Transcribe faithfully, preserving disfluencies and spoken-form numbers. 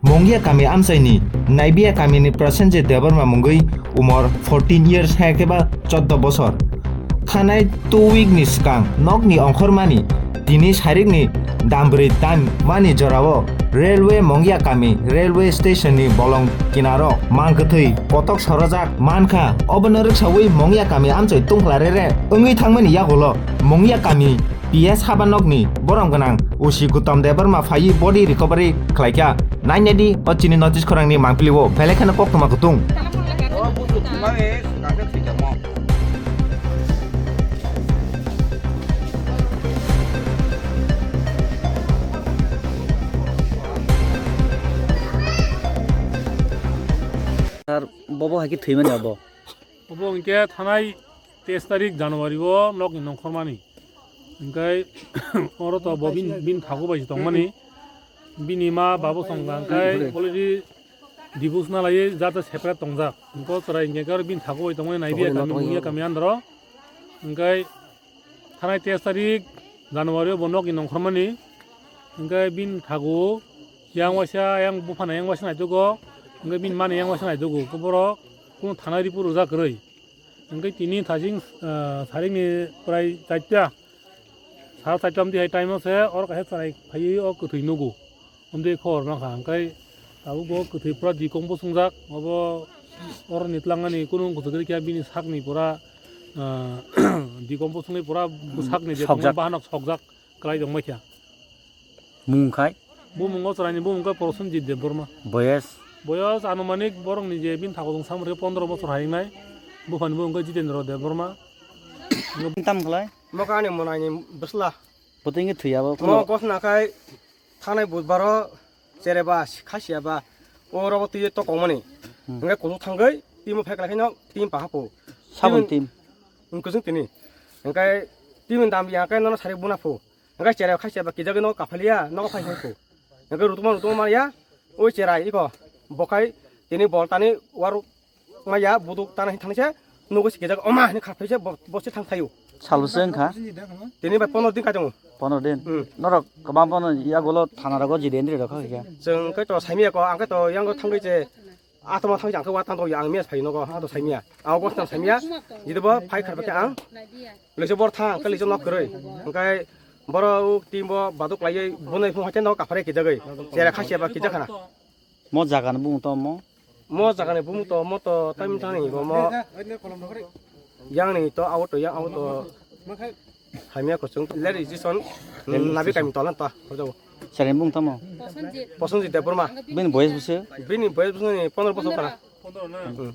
Mongya kami amchaini Naibiya kamini Prasenjit Debbarma mungwi umor fourteen years hai khe ba choddo bosor. Thanai two week ni swkang nokni ongkhormani tini sarikni dambrwi tan mani jorao railway Mongya kami railway station ni bolong kinaro mangkwthwi kotok sorojak mankha. Obono rwksawi Mongya kami amchai tungkla rere wngwi thangmani yagulo Mongya kami P S haba nokni borom gwnang O C Gautam Debbarma phaiwi body recovery khlaikha. Nainadi o chini notice khorangni mangpili o belai kheno koktwma kutung. Sir, bobo hai khe thwimani abo? Obo hwnkhe thanai teis tarik January o nokni nongkhormani. Hwnkhe oro to bo bin, bin thago bai se tongmani. Bini ma babo songkha hwnkhe already divorce na laiwi jata separate tongjak. Hwnkhe chwrai hwnkhe aro bin thago bai tongmani Naibiya kami Mongya kami andro. Hwnkhe thanai teis tarik January o bo nokni nongkhormani. Hwnkhe bini thago yang waisa, yang buphana yang waisa naitugo. Hwnkhe bini mani yang waisa naitugo. Hwnkhe borok kunu thanai report rwjak kwrwi. Hwnkhe tini thaching, ah, sarikni prai chaita, sara chaita wngtwi hai time o se oro kaisa chwrai phaiwi o kwthwi nugo. Wngtwi khobor mankha, hwnkhe tabuk bo kwthwi pura decompose wngjak, obo oroni twlangmani kunu wngkha kwrwi khe bini sakni pura, ah, decompose wngwi pura bwsakni je tongma bahanok sokjak kwlai tongbaikha. Mung khai? Bumung o chwraini bumung khe Prosenjit Debbarma. Boyes? Boyes anumanik borokni je bini thago chwng samung khe pondro bochor hai wngnai. Buphani bumung khe Jitendra Debbarma. Tam khlai? Mo kani monaini bwsla. Bo tei wngkhe thwi abo. Mo gosna khai thanai budbaro chereba khasiya ba o rogo twi to kongmani. Hmm. Hwnkhe kuchuk thangwi timo phek lai khaino tim paha pho. Sabon tim. Wngkhe chwng tini. Hwnkhe timo dam ya khe nono sari buna pho. Hwnkhe chereba khasiya ba kijagwi nogo kaphaliya nogo phai phai pho. Hwnkhe rutuma rutuma manya o cherai iko bokhai tini bol tani waru maya buduk tana hin thangse nugo sikijak oma hini kharphaise bo se thang thaio. Salbose wngkha? Tini bai pondro din kaitongo. Pondro din? Hmm. Norok kwbang bono yagulo thana rogo jide entry rokha khe? Chwng khe to saimia ko ang khe to yango thangwi che atoma thangwi ang khe wa tang ya ang mes phai nogo ato saimia. Ang gos tang saimia. Jide bo phai kharpha khe ang lise bor thang khe lise nok kwrwi. Hwnkhe boro uk team bo baduk laiwi bunai phung haite nok kaphare kijagwi. Chera khasiya ba kijakhana. Mo jaga ni bumung tamo? Mo jaga ni bumung to mo to time thani bo mo yang ni to auto yang auto hamya ko chung leri jison nabi kami tolan to hodo. Sari bumung tamo? Prosenjit Debbarma. Bini boyes bwse? Bini boyes bwse ni pondro bosor kana. Hmm.